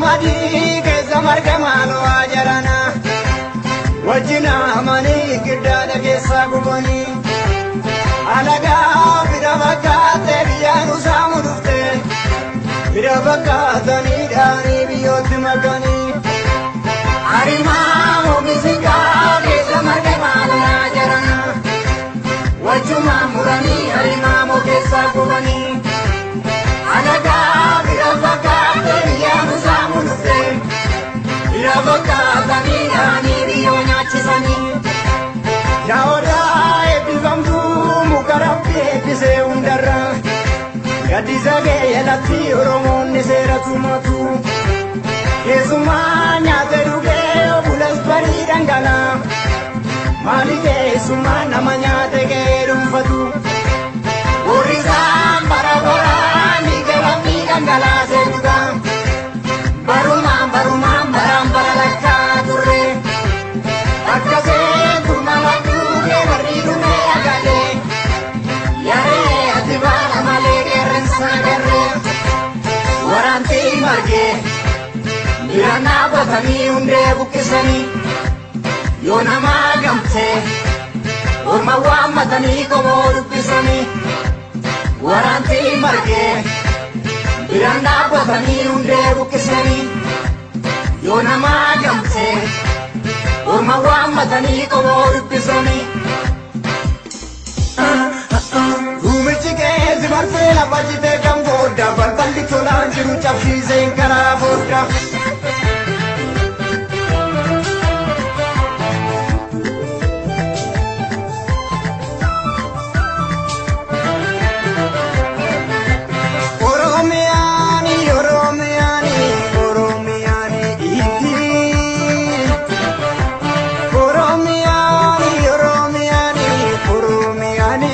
Qamadii keessa marga maaloo ajarana. Wajjin amanii giddaadha keessaa gubanii. Alagaa bira fakkaatee biyya nu saamu dhufte. Bira fakkaatanii dhaanii biyyootti makanii. Arimaa moomisikaa keessa marga maaloo ajarana. Wajjuma muranii arimaa moo keessaa gubanii. Alagaa bira fakkaatee biyya nu saamu dhufte. Bira fakkaatanii dhaanii biyyoo nyaachisanii. Yaa'oodhaa eebbifamtuu muka rabbi eebbisee hundarra. Gaddisa kee jalatti Oromoonni seera tumatu. Keessumaa nyaate dhugee obulas barii dhangalaa. Maali keessumaa nama nyaate kee dhuunfatu. Warri isaan bara baraan dhiiga lammii dhangalaasee dhuga. Barumaan barumaan baraan bara lakkaa turre. Akka seentu mala duugee warri dhumee agalee. Yaree ati baala malee qeerransa agarree. Waraanti margee biraan dhaabbatanii hundee buqqisanii. Yoo namaa gamtee orma waammatanii qomoo dubbisanii. Waraanti margee biraan dhaabbatanii hundee buqqisanii. Yoo namaa gamtee orma waammatanii qomoo dubbisanii. Ruumichi keessi marsee lafa citee kan booda balballi tolaan jiru cabsiiseen karaa booda. Oromiyaani Oromiyaani Oromiyaani itti. Oromiyaani Oromiyaani Oromiyaani.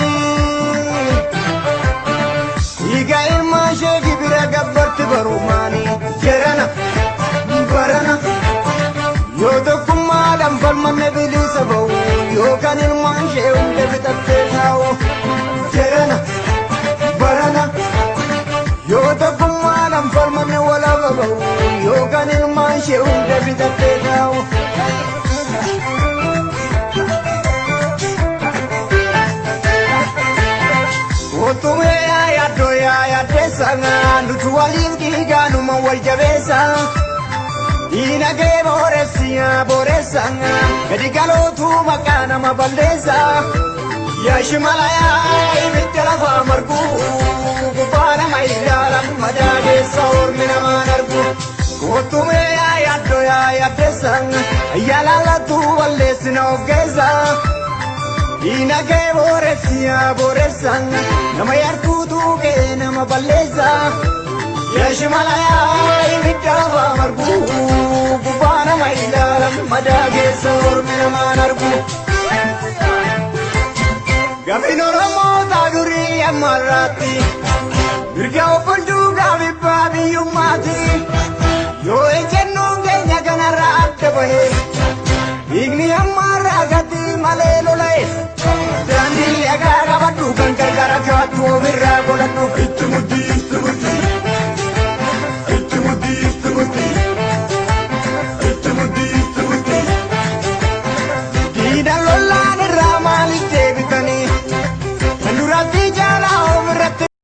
Dhiiga ilmaan ishee gibira gabbarti barumaani jarana barana. Yoo tokkummaadhaan falmanne bilisa ba'u yookaan ilmaan ishee hunda fixattee taa'u jarana barana. Yoo tokkummaadhaan falmanne walaba ba'u yookaan ilmaan ishee hunda fixattee taa'u. Otumee yaaddoo yaaddeessa nuti waliin dhiigaanuma wal jabeessa. Diinagee booressi booressa gadi galootu maqaa nama balleessa. Yaa shimala yaa ibidda lafaa margu gubbaa nama ilaalan madaa keessa ormi namaan argu. Otumee yaaddoo yaaddeessa yaalaalatu balleessina of keessa. Diinagee booressi booressa nama yartuutu kee nama balleessa. Yaa shimala yaa ibidda lafaa margu gubbaa nama ilaalan madaa keessa ormi namaan argu. Gaafiin Oromoota durii ammarraatti mirga of bulchuudhaaf abbaa biyyummaati. Yoo ejjennoon keenya kanarraa adda bahe dhiigni ammarraa gati malee lola'e.